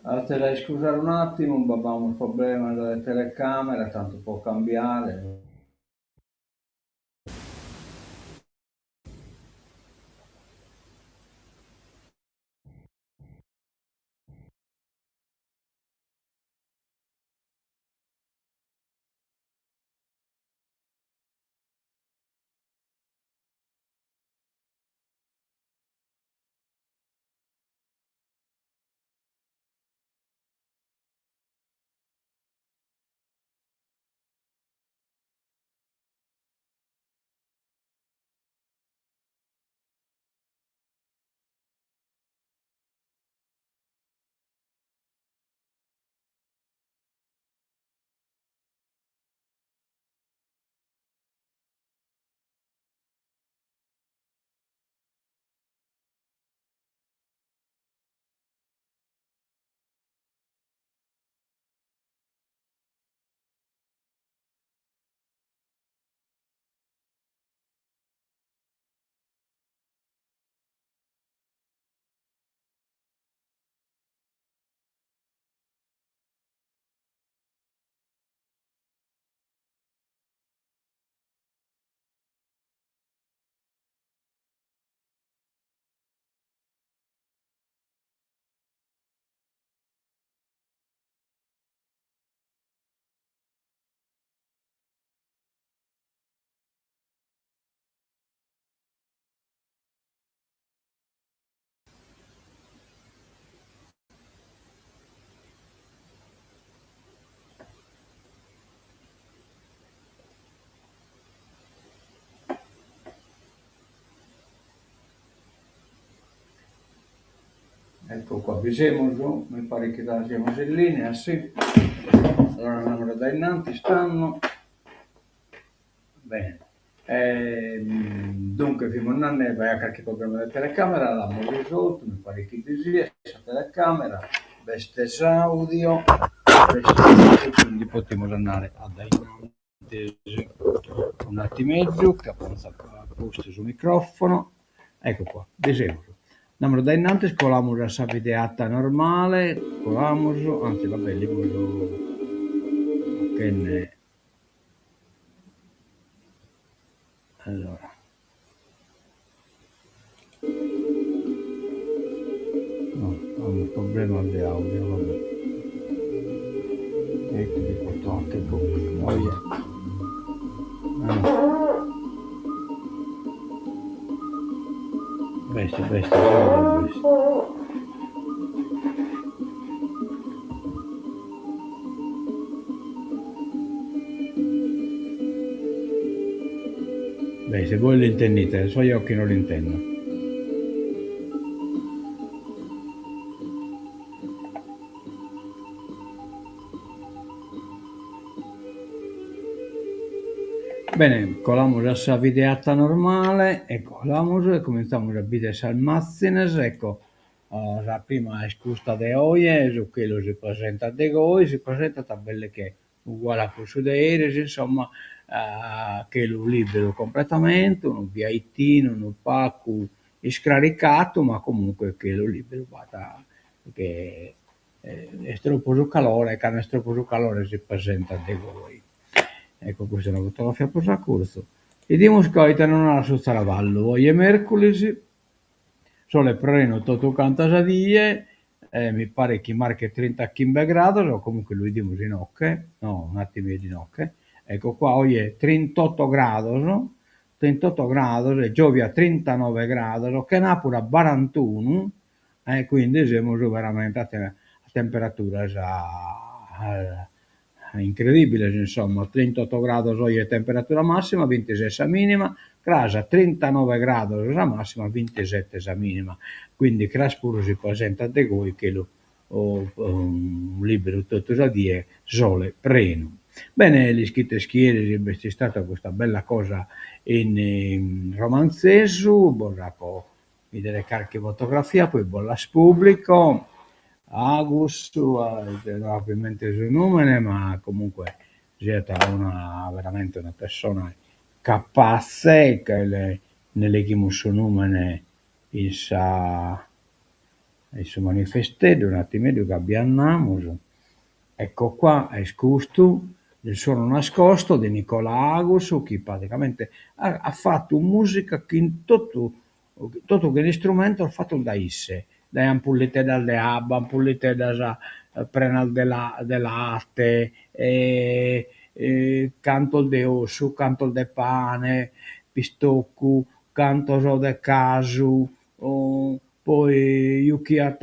Atzes a iscusare un'attimu, b'abamus problemas de telecamera, tantu po cambiare. Ecco qua, bi semus, mi paret chi già semus in linea, si. Allora andamus a dae innantis tando. Bene. Duncas fimus nande b'aiat carchi problema de telecamera, l'amus risoltu, mi paret chi bi siat sa telecamera, b'est s'audio, b'est totu, quindi potimus andare a dae innantis. Un'attimeddu ca ponzo a postu su microfono, ecco qua, bi semus. Andamus a dae innantis, colamus a sa videata normale, colamus, anzi va bè, l'imus fachende Allora. No, amus problemas de audio, va bè. Ecco bi poto anche oje. B'est, b'est, s'audio b'est. Beh, si bois l'intendite, so eo chi no l'intendo. Bene, colamus a sa videata normale e colamus e cumintzamus a bider sas matzines, ecco Sa prima est custa de oje, su chelu si presentat de goi, si presentat belle che uguale a cussu de eris, insomma chelu liberu completamente, unu biaitinu unu pagu iscraricadu, ma comunque chelu liberu b'at, che est tropu su calore e cando est tropu su calore si presentat de goi. Ecco custa est una fotografia prus a curtzu. 'Idimus ca ite nos narat su zaravallu, oje merculis Sole prenu totu canta sa die, e mi paret chi marchet trintachimbe grados, o comunque lu 'idimus inoche, no un'attimeddu inoche, ecco qua oje trintotto grados, trintotto grados e giòvia trintanove grados, chenàpura barantunu, e quindi semus veramente a temperaturas Incredìbiles, insomma, trintotto grados oje temperatura màssima, bintises sa mìnima, cras trintanove grados sa màssima, bintisete sa mìnima. Quindi cras puru si presentat de goi chelu lìberu totu sa die, sole prenu. Bene, l'ischites chi eris b'est istada custa bella cosa in Romantzesu, bos apo 'idere carchi fotografia, poi bos las pubblico, Agus, no apo in mente su numene, ma comunque siat una veramente una persona capatze, ca nde leghimus su numene in sa. Su manifesteddu, un'attimeddu ca bi andamus, ecco qua, est custu, il suono nascosto de Nicola Agus chi praticamente at fatu musica chin totu totu chin istrumentos fatos dae isse, dae ampulliteddas de abba, ampulliteddas prenas de de late e cantos de ossu, cantos de pane, pistoccu, cantos de casu, poi juchiat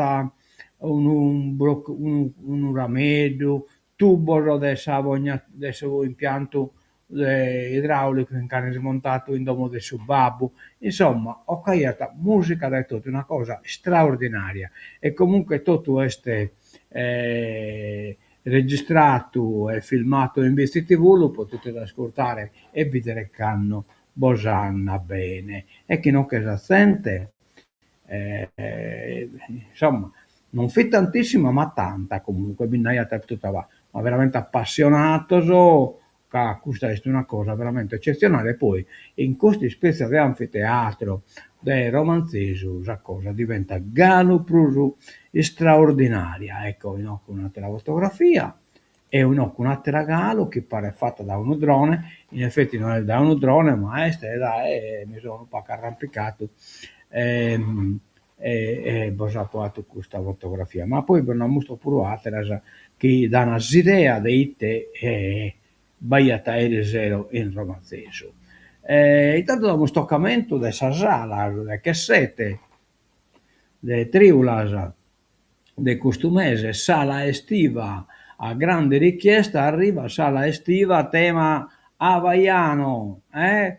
unu unu rameddu, tubos de sa de su impiantu idraulicu chi nch'an ismontadu in domo de su babbu, insomma 'ocaiat musica dae totu, una cosa straordinaria e comunque totu est registradu e filmadu in Bitzi TV, lu podides ascurtare e bidere cando bos andat bene e chi inoghe sa zente insomma non fit tantissima ma tanta comunque bi nd'aiat totu ma veramente appassionados ca custa est una cosa veramente eccezionale e poi in custa ispessia de anfiteatro de Romanzesu sa cosa diventat galu prus istraordinaria. Ecco inoghe un'attera fotografia e inoghe un'attera galu chi paret fatta dae unu drone, in effetti no est dae unu drone ma est dae, mi so unu pagu arrampicadu e e bos apo 'atu custa fotografia, ma poi bos nd'ammustro puru atteras chi dan s'idea de ite b'aiat eris sero in Romanzesu. Intantu damus tocamentu de sa sala, su dechesete de triulas de custu mese, sala estiva, a grande richiesta arriva sala estiva tema hawaiano, eh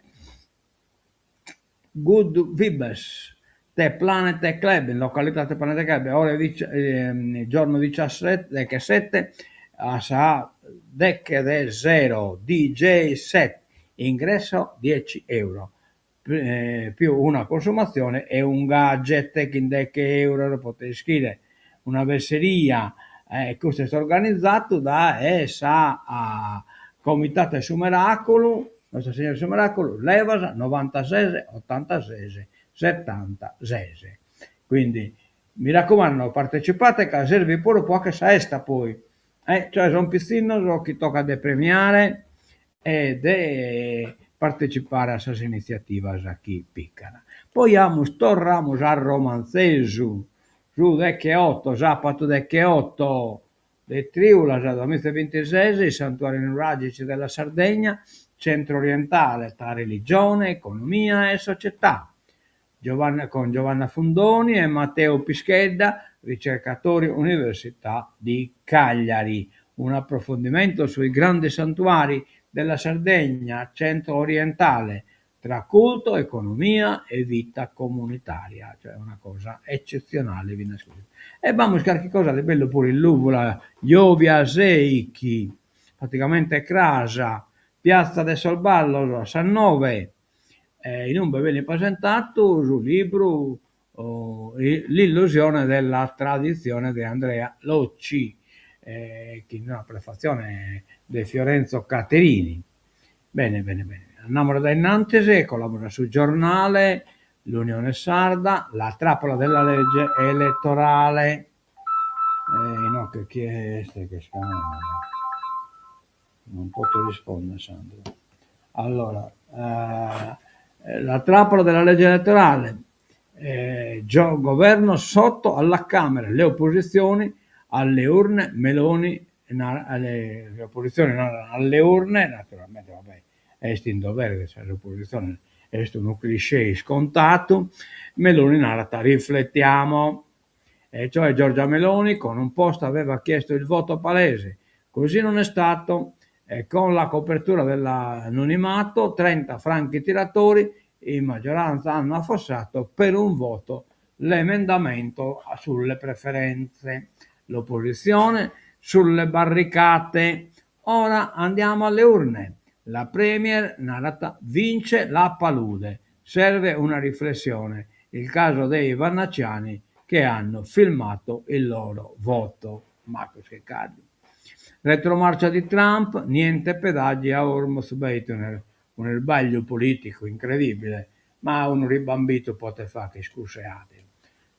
Good Vibes, The Planet Club, in località The Planet Club, ore giorno diciasette, dechesete a sa deche de sero, DJ set, ingresso dieci euro, più una consumazione e un gadget chin deche euros, potet ischire una fesseria, custu est organizadu dae sa Comitatu 'e su Meraculu, Nostra Signora de su Meraculu, Levas novantases ottantases setantases. Quindi mi raccomando partecipate ca servit puru po 'acher sa 'esta poi, cioè son pitzinnos chi tocat de premiare e de partecipare a sas initziativas chi pican. Poi amus torramus a Romantzesu, su decheotto, sapatu decheotto de triulas duamiza e bintises, i santuari nuragici della Sardegna centro orientale tra religione, economia e società. Giovanna, con Giovanna Fundoni e Matteo Pischedda, ricercatori Università di Cagliari. Un approfondimento sui grandi santuari della Sardegna centro-orientale, tra culto, economia e vita comunitaria, cioè una cosa eccezionale finas custu. E b'amus carchi cosa de bellu puru in Lùvula, Giòvia sèichi, praticamente cras, Piazza de sos Ballos a sas noe, in umbe benit presentadu su libru L'illusione della tradizione de Andrea Locci, chin una prefatzione de Fiorenzo Caterini. Bene bene bene, andamus dae innantis e colamus a su giornale, L'Unione Sarda, la trappola della legge elettorale. Inoghe chie est chi est Non poto rispondere Sandro. Allora, la trappola della legge elettorale, governo sotto alla Camera, le opposizioni alle urne, Meloni, le opposizioni alle urne, naturalmente va bè, est in dovere de sas oppositziones, est unu cliché iscontadu, Meloni narat riflettiamo, e cioè Giorgia Meloni con un post aveva chiesto il voto palese, così non è stato e con la copertura dell'anonimato 30 franchi tiratori in maggioranza hanno affossato per un voto l'emendamento sulle preferenze. L'opposizione sulle barricate. Ora andiamo alle urne. La premier narat vince la palude. Serve una riflessione. Il caso dei vannacciani che hanno filmato il loro voto. Macos che caddu. Retromarcia di Trump, niente pedaggi a Hormuz, beh ite unu isbagliu politicu incredibile, ma unu ribambitu potet fagher iscussu e ateru.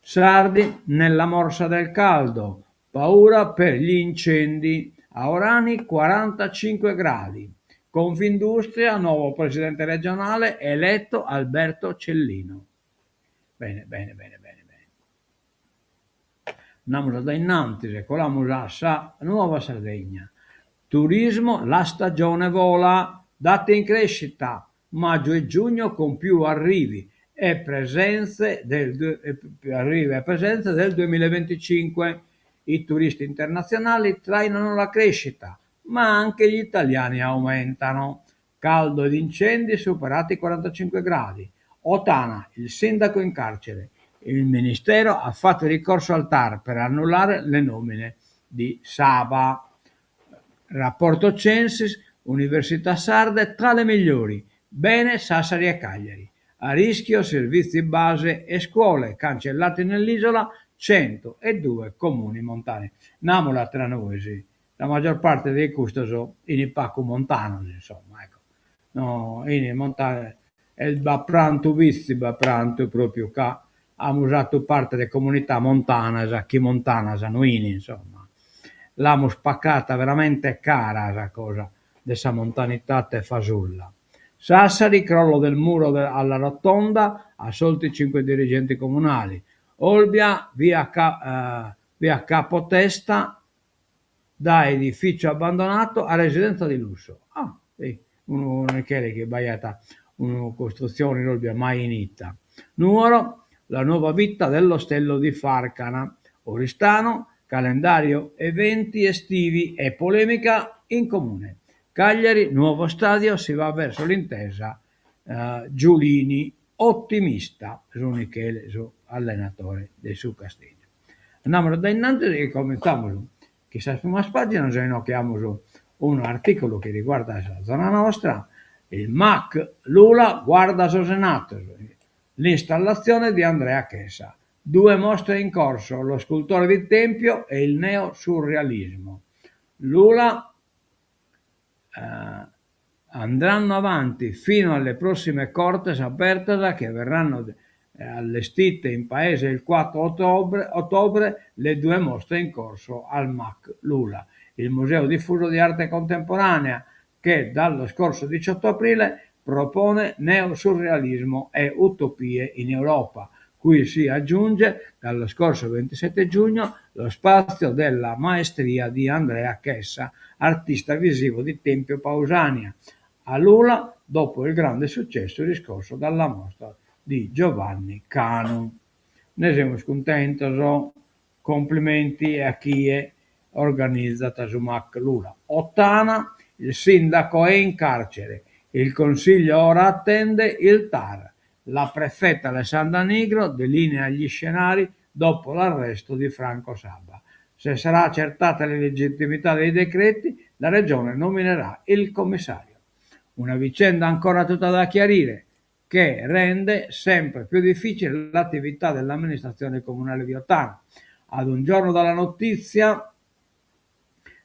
Sardi nella morsa del caldo, paura per gli incendi, a Orani 45 gradi, Confindustria, nuovo presidente regionale, eletto Alberto Cellino. Bene, bene, bene, bene, bene. Andamus a dae innantis e colamus a sa Nuova Sardegna. Turismo, la stagione vola, dati in crescita, maggio e giugno con più arrivi e presenze del, più arrivi e presenze del 2025. I turisti internazionali trainano la crescita, ma anche gli italiani aumentano. Caldo ed incendi superati i 45 gradi. Ottana, il sindaco in carcere. Il ministero ha fatto ricorso al TAR per annullare le nomine di Saba. Rapporto Censis, Università sarde tra le migliori. Bene Sassari e Cagliari. A rischio servizi base e scuole, cancellati nell'isola 102 comuni montani. Namula tra nois, sa maggior parte de custos ini pacu montanos, insomma, ecco. No, ini montanos e b'at prantu vitzi, b'at prantu propriu ca amus atu parte de comunità montanas chi montanas no ini, insomma. L'amus pacata veramente cara sa cosa de sa montanitate fasulla. Sassari, crollo del muro alla rotonda, assolti 5 dirigenti comunali. Olbia, via, via Capotesta, da edificio abbandonato a residenza di lusso. Ah, sì, unu non cheret chi b'aiat una costrutzione in Olbia mai inita. Nuoro, la nuova vita dell'ostello di Farcana. Oristano, calendario eventi estivi e polemica in comune. Cagliari, nuovo stadio, si va verso l'intesa. Giulini, ottimista, su Michele, su allenatore de su Casteddu. Andamus a dae innantis e cominzamus chin sas primas paginas e inoghe amus unu articulu chi riguardat sa zona nostra, il Mac Lula guarda sos enattos, l'installazione di Andrea Chessa, due mostre in corso, lo scultore di Tempio e il neo-surrealismo. Lula andranno avanti fino alle prossime Cortes apertas che verranno allestite in paese il 4 ottobre, ottobre le due mostre in corso al MAC Lula, il Museo Diffuso di Arte Contemporanea che dallo scorso 18 aprile propone neosurrealismo e utopie in Europa, cui si aggiunge dallo scorso 27 giugno lo spazio della maestria di Andrea Chessa, artista visivo di Tempio Pausania, a Lula dopo il grande successo riscosso dalla mostra di Giovanni Canu. Ne semus cuntentos, complimenti a chie organizat su Mac Lula. Ottana, il sindaco è in carcere, il Consiglio ora attende il TAR. La prefetta Alessandra Nigro delinea gli scenari dopo l'arresto di Franco Saba. Se sarà accertata l'illegittimità dei decreti, la Regione nominerà il commissario. Una vicenda ancora tutta da chiarire, che rende sempre più difficile l'attività dell'amministrazione comunale di Ottana. Ad un giorno dalla notizia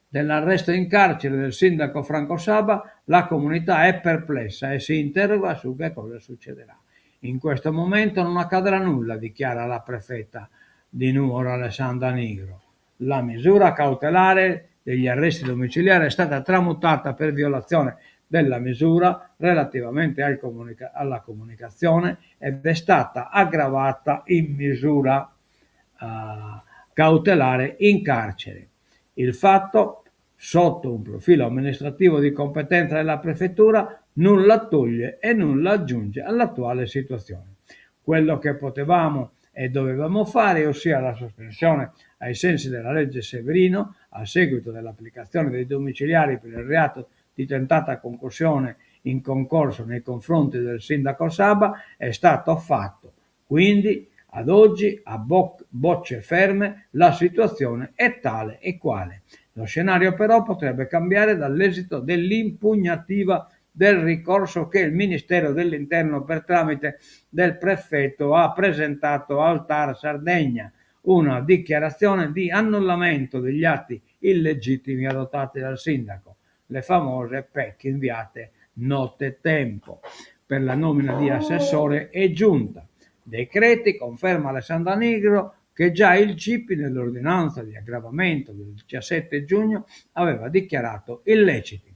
dell'arresto in carcere del sindaco Franco Saba, la comunità è perplessa e si interroga su che cosa succederà. In questo momento non accadrà nulla, dichiara la prefetta di Nuoro Alessandra Nigro. La misura cautelare degli arresti domiciliari è stata tramutata per violazione della misura relativamente al comunica- alla comunicazione ed è stata aggravata in misura uh, cautelare in carcere. Il fatto, sotto un profilo amministrativo di competenza della prefettura, nulla toglie e nulla aggiunge all'attuale situazione. Quello che potevamo e dovevamo fare, ossia la sospensione ai sensi della legge Severino, a seguito dell'applicazione dei domiciliari per il reato di tentata concussione in concorso nei confronti del sindaco Saba, è stato fatto. Quindi, ad oggi, a bo- bocce ferme, la situazione è tale e quale. Lo scenario però potrebbe cambiare dall'esito dell'impugnativa del ricorso che il Ministero dell'Interno per tramite del prefetto ha presentato al TAR Sardegna una dichiarazione di annullamento degli atti illegittimi adottati dal sindaco, le famose PEC inviate nottetempo per la nomina di assessore e giunta. Decreti, conferma Alessandra Nigro, che già il Gip nell'ordinanza di aggravamento del 17 giugno aveva dichiarato illeciti.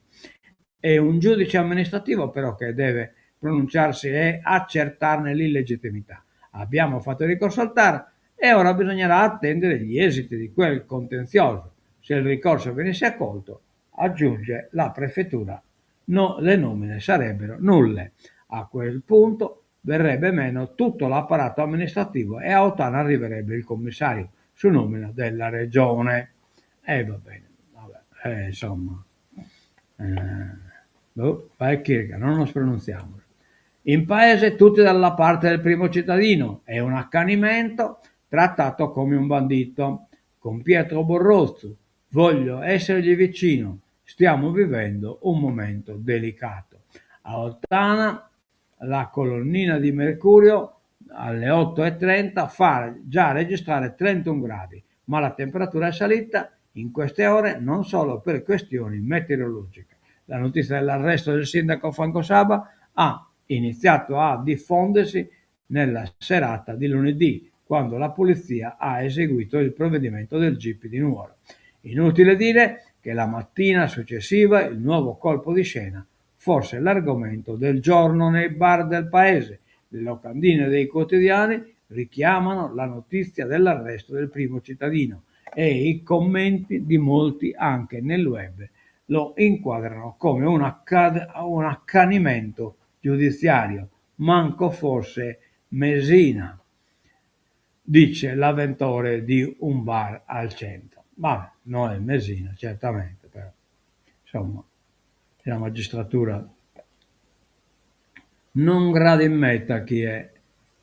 È un giudice amministrativo però che deve pronunciarsi e accertarne l'illegittimità. Abbiamo fatto ricorso al TAR e ora bisognerà attendere gli esiti di quel contenzioso. Se il ricorso venisse accolto, aggiunge la prefettura, no, le nomine sarebbero nulle. A quel punto verrebbe meno tutto l'apparato amministrativo e a Ottana arriverebbe il commissario su nomina della regione. E va bene, vabbè, eh, insomma, eh, boh, vai chirca, non nos pronuntziamus. In paese tutti dalla parte del primo cittadino, è un accanimento trattato come un bandito. Con Pietro Borrotzu voglio essergli vicino, stiamo vivendo un momento delicato. A Ottana la colonnina di mercurio alle 8.30 fa già registrare 31 gradi, ma la temperatura è salita in queste ore non solo per questioni meteorologiche. La notizia dell'arresto del sindaco Franco Saba ha iniziato a diffondersi nella serata di lunedì, quando la polizia ha eseguito il provvedimento del GIP di Nuoro. Inutile dire che la mattina successiva il nuovo colpo di scena fosse l'argomento del giorno nei bar del paese. Le locandine dei quotidiani richiamano la notizia dell'arresto del primo cittadino e i commenti di molti anche nel web lo inquadrano come un, accad- un accanimento giudiziario, manco fosse Mesina, dice l'avventore di un bar al centro. Vabbè, non è Mesina, certamente, però insomma, la magistratura non gradit meda chie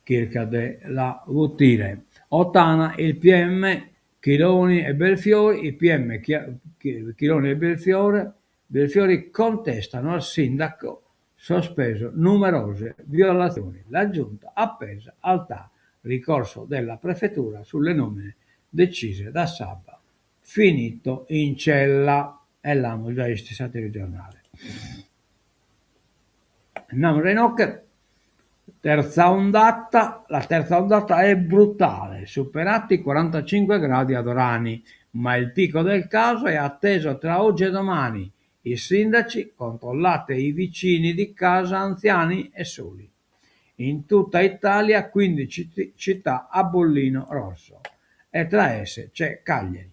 chircat de la butire. Ottana, il PM Chironi e Belfiori, i PM Chironi e Belfiore, Belfiori contestano al sindaco sospeso numerose violazioni. La giunta appesa al TAR, ricorso della prefettura sulle nomine decise da Saba, finito in cella. E l'amus già bistu in s'ateru giornale. Andamus a inoghe, terza ondata, la terza ondata è brutale, superati i 45 gradi ad Orani, ma il picco del caso è atteso tra oggi e domani. I sindaci, controllate i vicini di casa anziani e soli. In tutta Italia 15 città a bollino rosso e tra esse c'è Cagliari.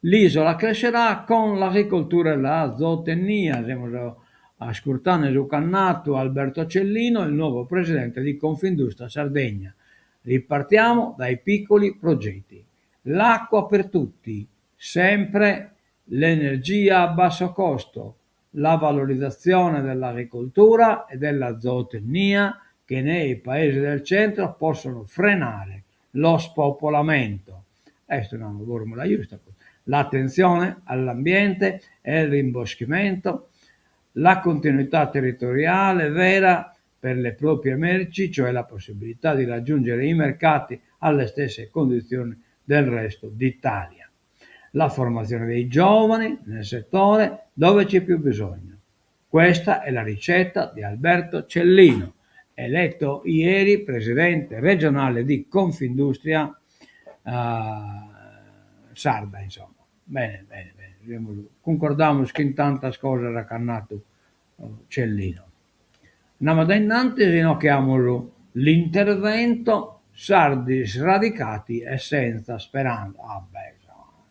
L'isola crescerà con l'agricoltura e la zootecnia. Semus ascurtende su ch'at nadu Alberto Cellino, il nuovo presidente di Confindustria Sardegna. Ripartiamo dai piccoli progetti. L'acqua per tutti, sempre l'energia a basso costo, la valorizzazione dell'agricoltura e della zootecnia che nei paesi del centro possono frenare lo spopolamento. Est una formula giusta. L'attenzione all'ambiente e il rimboschimento, la continuità territoriale vera per le proprie merci, cioè la possibilità di raggiungere i mercati alle stesse condizioni del resto d'Italia. La formazione dei giovani nel settore dove c'è più bisogno. Questa è la ricetta di Alberto Cellino, eletto ieri presidente regionale di Confindustria uh, Sarda, insomma. Bene, bene, bene. Cuncordamus chin tantas cosas ch'at nadu Cellino. Andamus dae innantis, inoghe amus l'intervento sardi sradicati e senza speranza. Ah beh, insomma,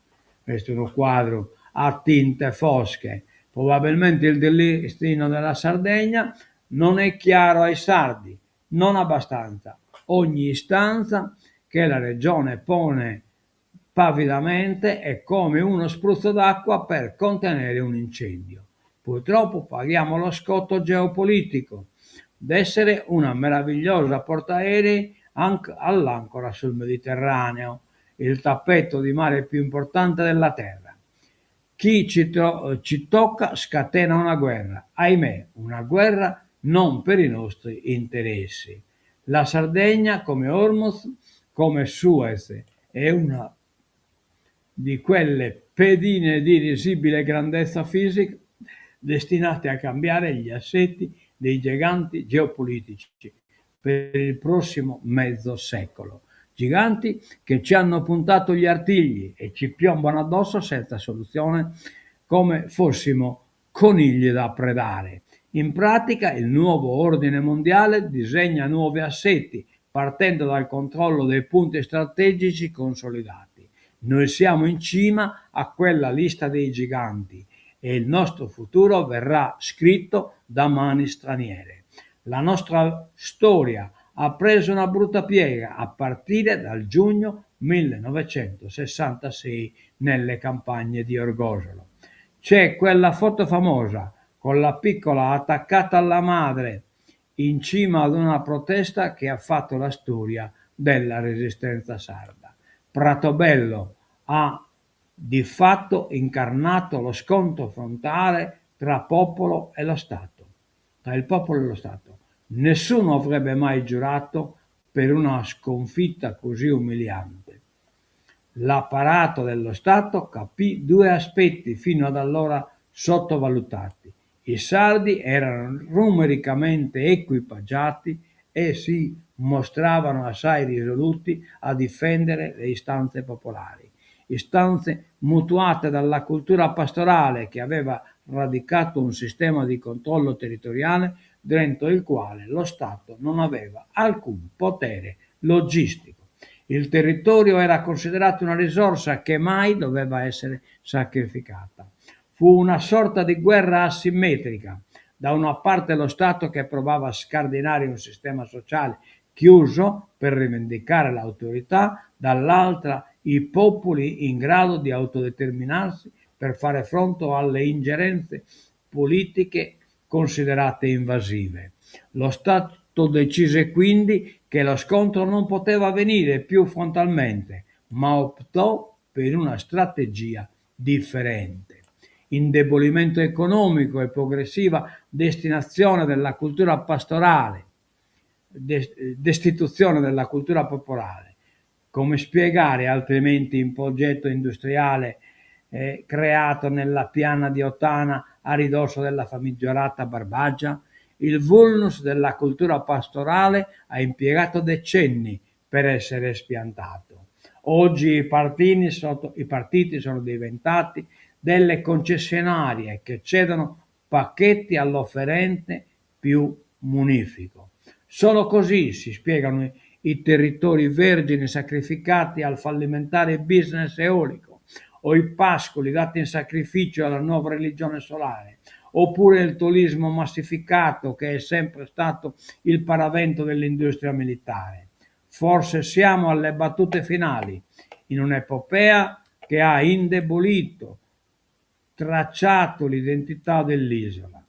est unu quadru a tinte fosche. Probabilmente il destino della Sardegna non è chiaro ai sardi, non abbastanza. Ogni istanza che la regione pone pavidamente è come uno spruzzo d'acqua per contenere un incendio. Purtroppo paghiamo lo scotto geopolitico d'essere una meravigliosa portaerei all'ancora sul Mediterraneo, il tappeto di mare più importante della Terra. Chi ci, tro- ci tocca scatena una guerra, ahimè, una guerra non per i nostri interessi. La Sardegna, come Hormuz, come Suez, è una di quelle pedine di risibile grandezza fisica destinate a cambiare gli assetti dei giganti geopolitici. per il prossimo mezzo secolo. Giganti che ci hanno puntato gli artigli e ci piombano addosso senza soluzione come fossimo conigli da predare. In pratica il nuovo ordine mondiale disegna nuovi assetti partendo dal controllo dei punti strategici consolidati. Noi siamo in cima a quella lista dei giganti e il nostro futuro verrà scritto da mani straniere. La nostra storia ha preso una brutta piega a partire dal giugno 1966 nelle campagne di Orgosolo. C'è quella foto famosa con la piccola attaccata alla madre in cima ad una protesta che ha fatto la storia della resistenza sarda. Pratobello ha di fatto incarnato lo scontro frontale tra popolo e lo Stato, tra il popolo e lo Stato. Nessuno avrebbe mai giurato per una sconfitta così umiliante. L'apparato dello Stato capì due aspetti fino ad allora sottovalutati. I sardi erano numericamente equipaggiati e si mostravano assai risoluti a difendere le istanze popolari, istanze mutuate dalla cultura pastorale che aveva radicato un sistema di controllo territoriale dentro il quale lo Stato non aveva alcun potere logistico. Il territorio era considerato una risorsa che mai doveva essere sacrificata. Fu una sorta di guerra asimmetrica. Da una parte lo Stato che provava a scardinare un sistema sociale chiuso per rivendicare l'autorità, dall'altra i popoli in grado di autodeterminarsi per fare fronte alle ingerenze politiche considerate invasive. Lo Stato decise quindi che lo scontro non poteva avvenire più frontalmente, ma optò per una strategia differente. Indebolimento economico e progressiva destinazione della cultura pastorale, destituzione della cultura popolare. Come spiegare altrimenti un progetto industriale creato nella piana di Ottana a ridosso della famigerata Barbagia? Il vulnus della cultura pastorale ha impiegato decenni per essere spiantato. Oggi i partiti sono diventati delle concessionarie che cedono pacchetti all'offerente più munifico. Solo così si spiegano i territori vergini sacrificati al fallimentare business eolico, o i pascoli dati in sacrificio alla nuova religione solare, oppure il turismo massificato che è sempre stato il paravento dell'industria militare. Forse siamo alle battute finali, in un'epopea che ha indebolito, tracciato l'identità dell'isola.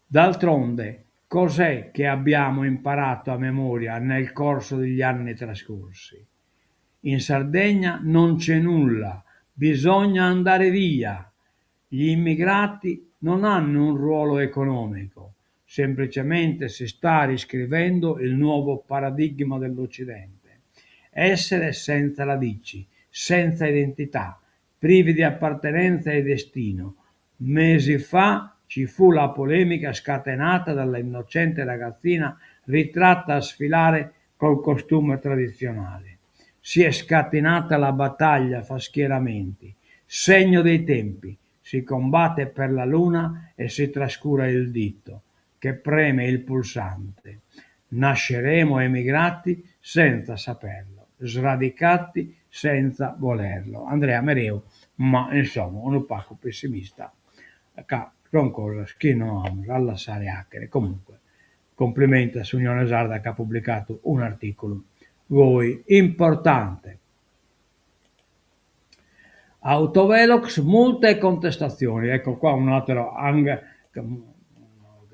D'altronde, cos'è che abbiamo imparato a memoria nel corso degli anni trascorsi? In Sardegna non c'è nulla, bisogna andare via. Gli immigrati non hanno un ruolo economico, semplicemente si sta riscrivendo il nuovo paradigma dell'Occidente. Essere senza radici, senza identità, privi di appartenenza e destino. Mesi fa ci fu la polemica scatenata dalla innocente ragazzina ritratta a sfilare col costume tradizionale. Si è scatenata la battaglia fra schieramenti, segno dei tempi. Si combatte per la luna e si trascura il dito che preme il pulsante. Nasceremo emigrati senza saperlo, sradicati senza volerlo. Andrea Mereu, ma insomma, unu pagu pessimista, ca son cosas chi no amus a lassare 'achere. Comunque, complimenti a s'Unione Sarda chi at publicadu un'articulu goi importante. Autovelox, multe e contestazioni. Ecco qua un atteru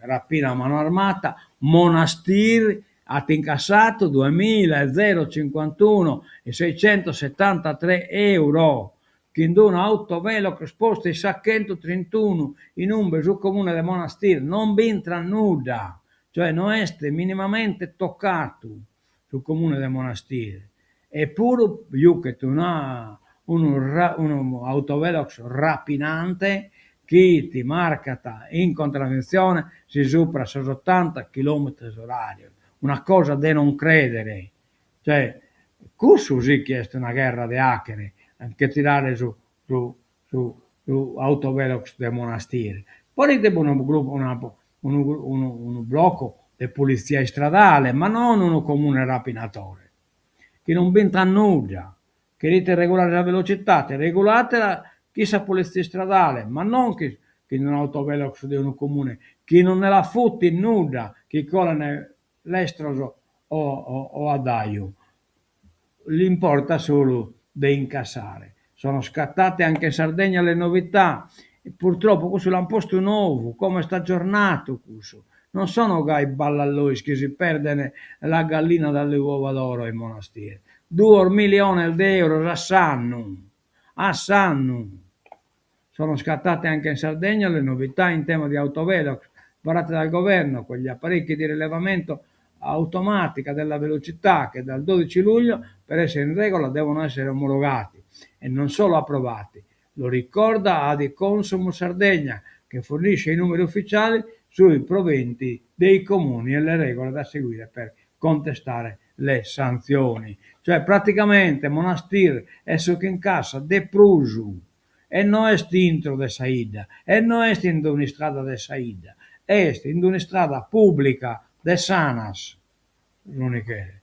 rapina a mano armata. Monastir at incassadu duemila e zero cincuantunu e seicentosettantatrè euro chin d'unu autovelox postu in sa chentutrintuno in umbe su comune de Monastir non b'intrat nudda, cioè no est minimamente tocadu su comune de Monastir, eppuru juchet una unu unu autovelox rapinante. chi ti marcat in contraventzione si superas sos otanta chilòmetros oràrios, una cosa de non crèdere, cioè cussu sì chi est una gherra de 'achere, a nche tirare su su su su autovelox de Monastir. Ponide unu grupu una unu unu unu blocu de politzia istradale, ma non unu comune rapinatore, chi non b'intrat nudda. Cherite regulare sa velocitade, regulatela chin sa politzia istradale, ma non chin chin un'autovelox de unu comune chi non nde l'afutit nudda chi colen lestros o o addaju. L'importat solu de incassare. Sono scattate anche in Sardegna le novità, purtroppo cussu l'ant postu nou, como est aggiornatu cussu, non sono gai ballallois chi si perden la gallina dalle uova d'oro in Monastir. Duos miliones de euros a s'annu, a s'annu! Sono scattate anche in Sardegna le novità in tema di autovelox varate dal governo, quegli apparecchi di rilevamento automatica della velocità che dal 12 luglio per essere in regola devono essere omologati e non solo approvati. Lo ricorda Adiconsum Sardegna che fornisce i numeri ufficiali sui proventi dei comuni e le regole da seguire per contestare le sanzioni. Cioè praticamente Monastir est su chi incassat de prus e no est intro de sa 'idda e no est in un'istrada de sa 'idda, est in un'istrada pùblica de s'Anas, non cheret.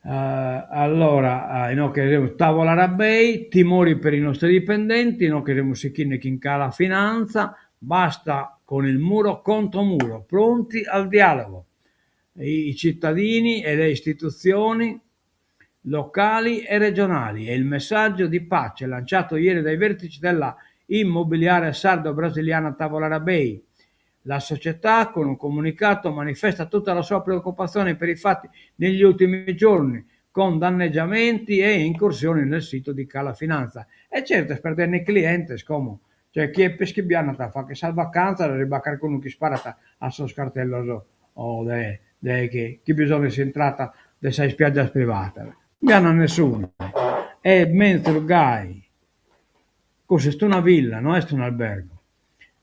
Allora, inoghe semus Tavolara Bay, timori per i nostri dipendenti, inoghe semus sighende chin Cala Finanza, basta con il muro contro muro, pronti al dialogo. I cittadini e le istituzioni locali e regionali. È il messaggio di pace lanciato ieri dai vertici della immobiliare sardo-brasiliana Tavolara Bay. La società, con un comunicato, manifesta tutta la sua preoccupazione per i fatti negli ultimi giorni, con danneggiamenti e incursioni nel sito di Cala Finanza. E certo, est perdende clientes, como. Cioè, chie peus chi bi andat a fagher sas vacantzas, si b'at carcunu chi isparat a sos cartellos o de de chi chi bi sono in s'intrada de sas ispiàgias privadas. Non bi andat nessunu. Est menzus gai. Cussa est una villa, no est un'albergo.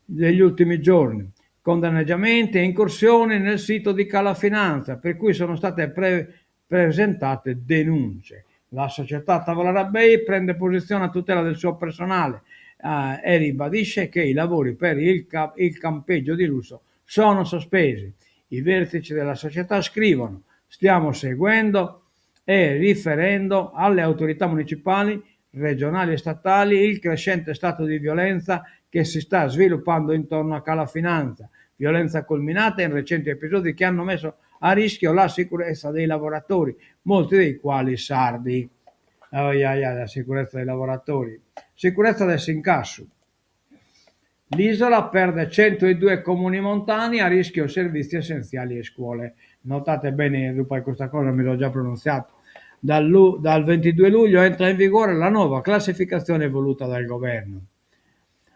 Negli ultimi giorni, con danneggiamenti e incursioni nel sito di Cala Finanza, per cui sono state pre presentate denunce. La società Tavolara Bay prende posizione a tutela del suo personale e ribadisce che i lavori per il, il campeggio di lusso sono sospesi. I vertici della società scrivono: Stiamo seguendo e riferendo alle autorità municipali, regionali e statali il crescente stato di violenza che si sta sviluppando intorno a Cala Finanza, violenza culminata in recenti episodi che hanno messo a rischio la sicurezza dei lavoratori, molti dei quali sardi. Oi ai ai, la sicurezza dei lavoratori. Sicurezza de s'incassu. L'isola perde 102 comuni montani, a rischio servizi essenziali e scuole. Notate bene, dopo questa cosa mi sono già pronunciato. Dal, dal 22 luglio entra in vigore la nuova classificazione voluta dal governo.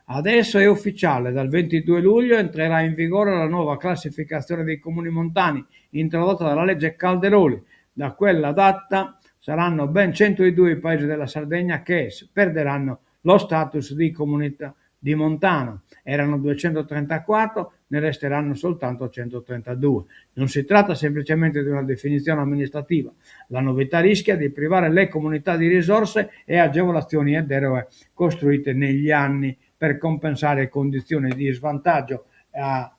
Adesso è ufficiale, dal 22 luglio entrerà in vigore la nuova classificazione dei comuni montani introdotta dalla legge Calderoli. Da quella data saranno ben 102 i paesi della Sardegna che perderanno lo status di comunità di montano. Erano 234, ne resteranno soltanto 132. Non si tratta semplicemente di una definizione amministrativa. La novità rischia di privare le comunità di risorse e agevolazioni e deroghe costruite negli anni per compensare condizioni di svantaggio a,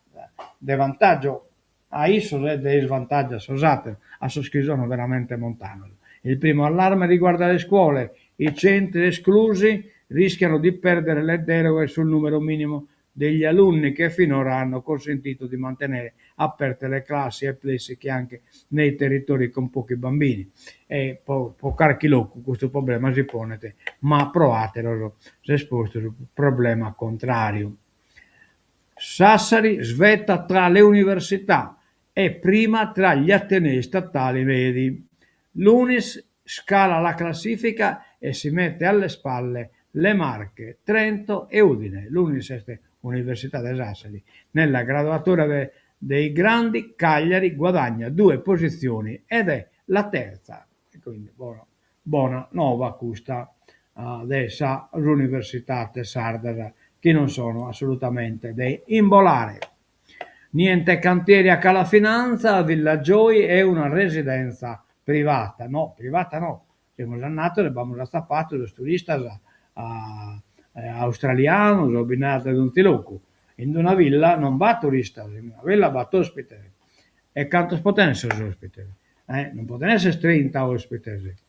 de vantaggio a issos e de isvantaggio a sos àteros, a sos chi sono veramente montanos. Il primo allarme riguarda le scuole. I centri esclusi rischiano di perdere le deroghe sul numero minimo degli alunni che finora hanno consentito di mantenere aperte le classi e plessi che anche nei territori con pochi bambini. E po, po carchi locu custu problema si ponet, ma pro àteros s'est postu su problema contrariu. Sassari svetta tra le università, è prima tra gli atenei statali medi. L'Unis scala la classifica e si mette alle spalle le Marche, Trento e Udine. L'Unis est Università de Sassari. Nella graduatoria de, dei grandi, Cagliari guadagna due posizioni ed è la terza. E quindi, bona, bona nova custa. de sas universidades sardas chi non sono assolutamente de imbolare. Niente cantieri a Cala Finanza, Villa Gioi è una residenza privata. No, privata no, semus andados e b'amus atzapadu sos turistas australianos o bi nd'at de donzi logu. In una villa non b'at turistas, in una villa b'at òspites. E cantos poden esser sos òspites? Eh, non poden esser trinta òspites.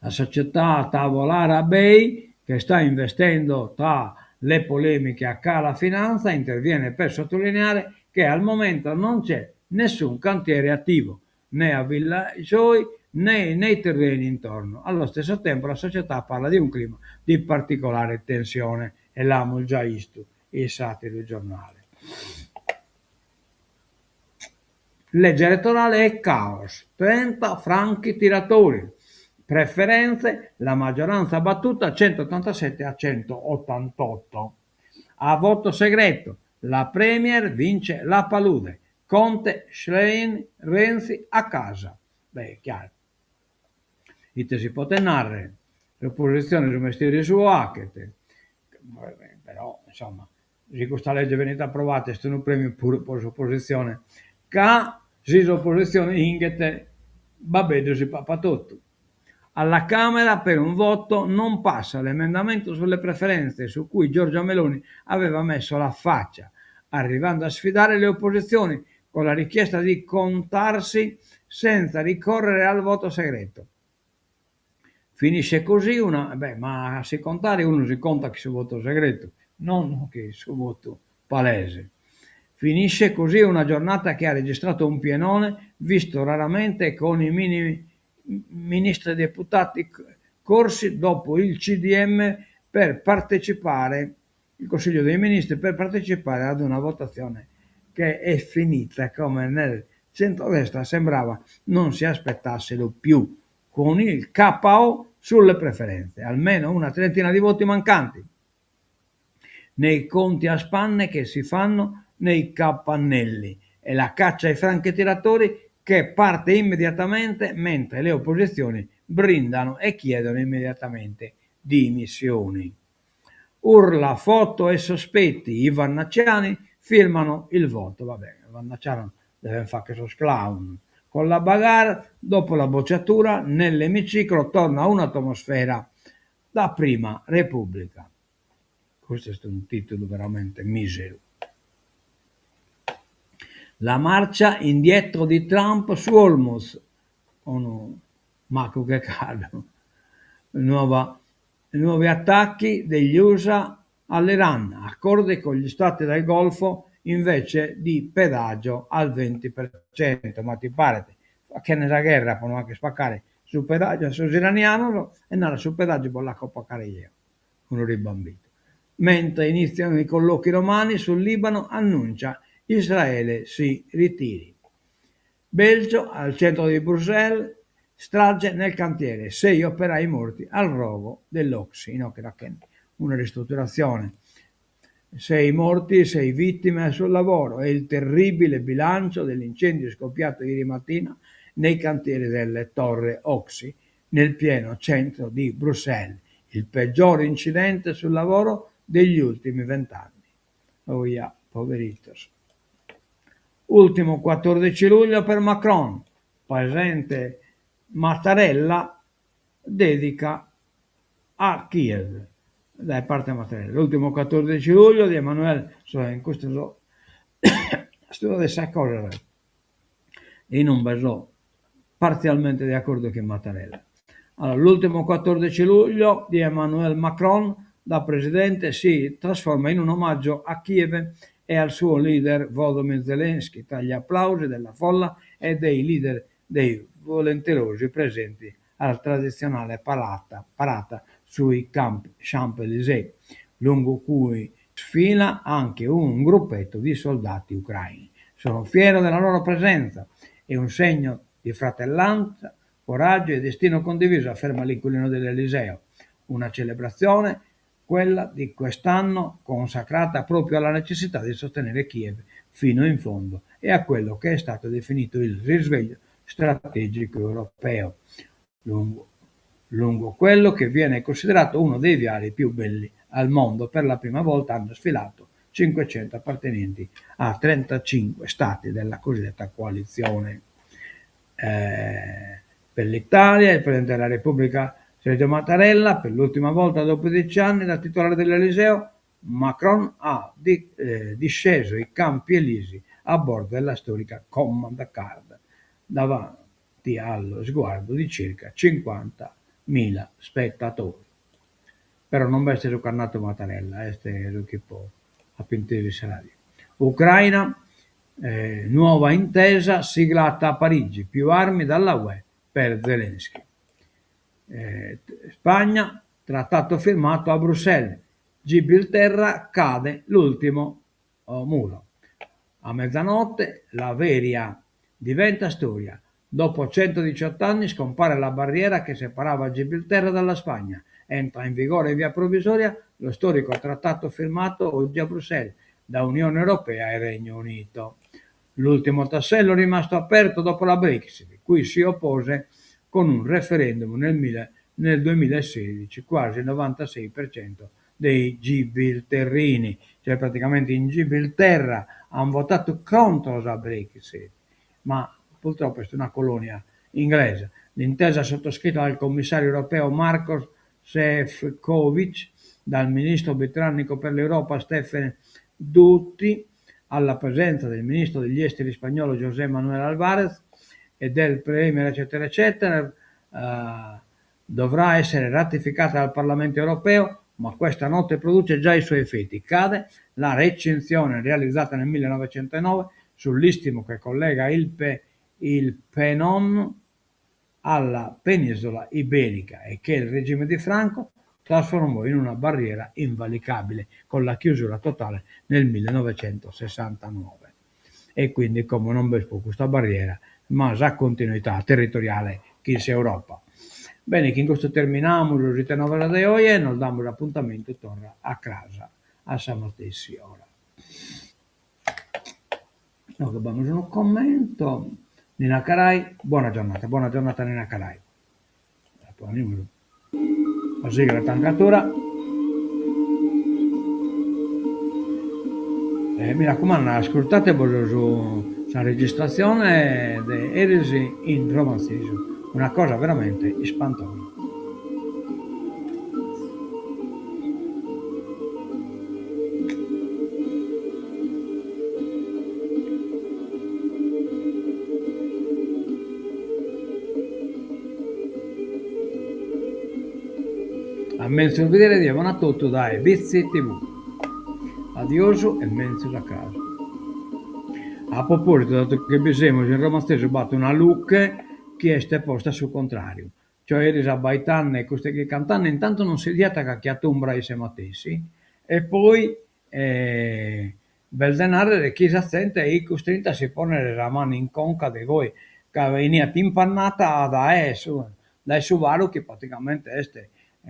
La società Tavolara Bay, che sta investendo tra le polemiche a Cala Finanza, interviene per sottolineare che al momento non c'è nessun cantiere attivo, né a Villa Gioi né nei terreni intorno. Allo stesso tempo la società parla di un clima di particolare tensione e l'amus già istu in s'àteru giornale. Legge elettorale e caos, 30 franchi tiratori. Preferenze, la maggioranza battuta 187 a 188. A voto segreto, la Premier vince la palude. Conte, Schlein, Renzi a casa. Beh, chiaro. Ite si potet narrer? S'opositzione su mestieri suo 'achet. Però, insomma, si custa lege benit aprovada est unu prèmiu puru pro s'opositzione, ca si s'opositzione 'inghet, Babeddu si papat totu. Alla Camera per un voto non passa l'emendamento sulle preferenze su cui Giorgia Meloni aveva messo la faccia, arrivando a sfidare le opposizioni con la richiesta di contarsi senza ricorrere al voto segreto. Finisce così una... Beh, ma a si contare unu si contat chin su votu segretu, non chin su votu palese. Finisce così una giornata che ha registrato un pienone visto raramente con i mini ministri e deputati corsi dopo il CDM per partecipare, il Consiglio dei Ministri per partecipare ad una votazione che è finita come nel centrodestra sembrava non si aspettassero più, con il KO sulle preferenze, almeno una trentina di voti mancanti. Nei conti a spanne che si fanno nei capannelli e la caccia ai franchi tiratori che parte immediatamente mentre le opposizioni brindano e chiedono immediatamente dimissioni. Urla, foto e sospetti, i vannacciani filmano il voto. Va bene, vannacciano devono fare che sos clown. Con la bagarre, dopo la bocciatura, nell'emiciclo torna un'atmosfera da prima Repubblica. Custu est unu tìtulu veramente mìseru. La marcia indietro di Trump su Hormuz, unu macu che caddu. Nuova, nuovi attacchi degli USA all'Iran, accordi con gli stati del Golfo invece di pedaggio al 20%. Ma ti paret? Fachende sa gherra pro no 'acher pacare su pedaggio a sos iranianos e narat su pedaggio bos l'aco pacare jeo. Unu ribambitu. Mentre iniziano i colloqui romani sul Libano annuncia Israele si ritiri. Belgio, al centro di Bruxelles, strage nel cantiere, sei operai morti al rogo dell'Oxy, inoghe una ristrutturazione. Sei morti, sei vittime sul lavoro. È il terribile bilancio dell'incendio scoppiato ieri mattina nei cantieri delle Torre Oxy, nel pieno centro di Bruxelles, il peggior incidente sul lavoro degli ultimi vent'anni. Oh ja, poveritos. Ultimo 14 luglio per Macron, presente Mattarella dedica a Kiev. Dae parte Mattarella. L'ultimo 14 luglio di Emmanuel, in custu so est una de sas cosas in umbe so partzialmente de acordu chin Mattarella. Allora, l'ultimo 14 luglio di Emmanuel Macron da presidente si trasforma in un omaggio a Kiev e al suo leader Volodymyr Zelensky tra gli applausi della folla e dei leader dei volenterosi presenti alla tradizionale parata, parata sui Champs-Élysées, lungo cui sfila anche un gruppetto di soldati ucraini. Sono fiero della loro presenza, è un segno di fratellanza, coraggio e destino condiviso, afferma l'inquilino dell'Eliseo. Una celebrazione, quella di quest'anno, consacrata proprio alla necessità di sostenere Kiev fino in fondo e a quello che è stato definito il risveglio strategico europeo. Lungo. Lungo quello che viene considerato uno dei viali più belli al mondo, per la prima volta hanno sfilato 500 appartenenti a 35 stati della cosiddetta coalizione. Per l'Italia, il Presidente della Repubblica Sergio Mattarella, per l'ultima volta dopo 10 anni da titolare dell'Eliseo, Macron ha disceso i Campi Elisi a bordo della storica Command Card, davanti allo sguardo di circa 50.000 spettatori. Però non b'est su ch'at natu Mattarella, est su chi po apo intesu in sa radio. Ucraina, nuova intesa siglata a Parigi, più armi dalla Ue per Zelensky. Spagna, trattato firmato a Bruxelles, Gibilterra cade l'ultimo muro. A mezzanotte la Veria diventa storia. Dopo 118 anni scompare la barriera che separava Gibilterra dalla Spagna. Entra in vigore in via provvisoria lo storico trattato firmato oggi a Bruxelles da Unione Europea e Regno Unito. L'ultimo tassello rimasto aperto dopo la Brexit, cui si oppose con un referendum nel, nel 2016 quasi il 96% dei gibilterrini, cioè praticamente in Gibilterra hanno votato contro la Brexit, ma purtroppo è una colonia inglese. L'intesa sottoscritta dal commissario europeo Maroš Šefčovič, dal ministro britannico per l'Europa Stephen Doughty, alla presenza del ministro degli esteri spagnolo José Manuel Albares e del premier eccetera eccetera, eh, dovrà essere ratificata dal Parlamento europeo, ma questa notte produce già i suoi effetti. Cade la recinzione realizzata nel 1909 sull'istmo che collega il, Pe, il Penon alla penisola iberica e che il regime di Franco trasformò in una barriera invalicabile con la chiusura totale nel 1969. E quindi como non b'est prus custa barriera, ma sa continuità territoriale chin s'Europa. Bene, chin custu terminamus ite novas de oje e nos damus apuntamentu torra a cras a sa matessi ora. Inoghe b'amus unu commento. Nina Carai, buona giornata, buona giornata Nina Carai. Ponimus la sigla tancatura. E mi raccomando, ascurtatebos su sa registrazione de eris in romanzesu, una cosa veramente ispantosa. A menzus bidere die bona a totu dae Bitzi TV. Adiosu e menzus a cras. A propositu, datu chi bi semus, in romanzesu b'at una luche chi est posta a su contrariu, cioè eris abbaitande custe chi cantande intantu non si 'idiat ca 'achiat umbra isse matessi e poi b'est de narrer chi sa zente 'it custrinta a si ponnere sa manu in conca de goi ca 'eniat impannata dae su dae su faru chi praticamente est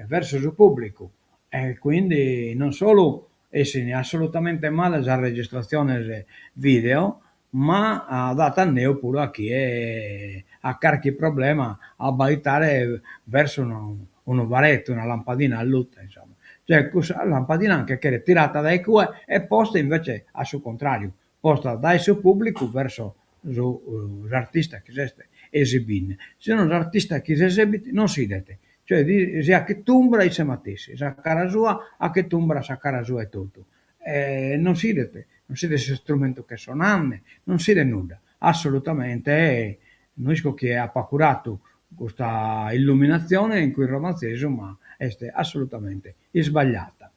verso su pubblicu e quindi non solu essin assolutamente male sas registratziones video ma dat anneu puru a chie at carchi problema a abbaitare verso unu unu faretto, una lampadina allutta, insomma. Cioè cussa lampadina nche cheret tirata dae cue e posta invece a su contrariu, posta dae su pubblicu verso su s'artista chi s'est esibinde. Si nono s'artista chi s'esibit non s'idet, cioè si 'achet umbra isse matessi, sa cara sua 'achet umbra a sa cara sua etotu e non s'idet, non s'idet s'istrumentu ch'est sonande, non s'idet nudda, assolutamente no isco chie apat curatu custa illuminatzione in cue in romanzesu ma est assolutamente isbagliata,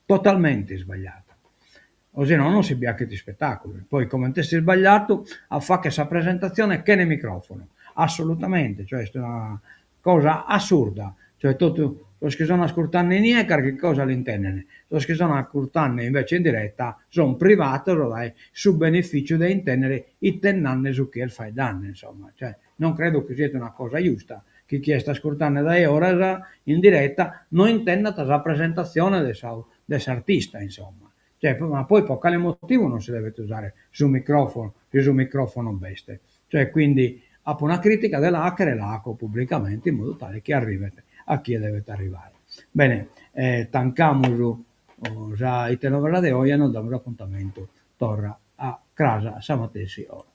totalmente isbagliata, o si no non si bi 'achet ispetaculu, poi comente est isbagliatu a fagher sa presentatzione chene microfono, assolutamente, cioè est una Cosa assurda, cioè totu sos chi son ascurtande inie carchi cosa l'intenden, sos chi son ascurtande invece in diretta son privados dae su beneficiu de intendere ite nande su chi est faeddande, insomma, cioè non credo chi siet una cosa giusta chi chie est ascurtande dae oras in diretta no intendat sa presentatzione de sa de s'artista, insomma, cioè ma poi pro cale motivu non si devet usare su microfono si su microfono b'est, Cioè quindi apo una critica de la 'achere la 'aco pubblicamente in modu tale chi arrivet. a chie devet arrivare. Bene, tancamus sa Ite Novas de oe e nos damus apuntamentu torra a cras a sa matessi ora.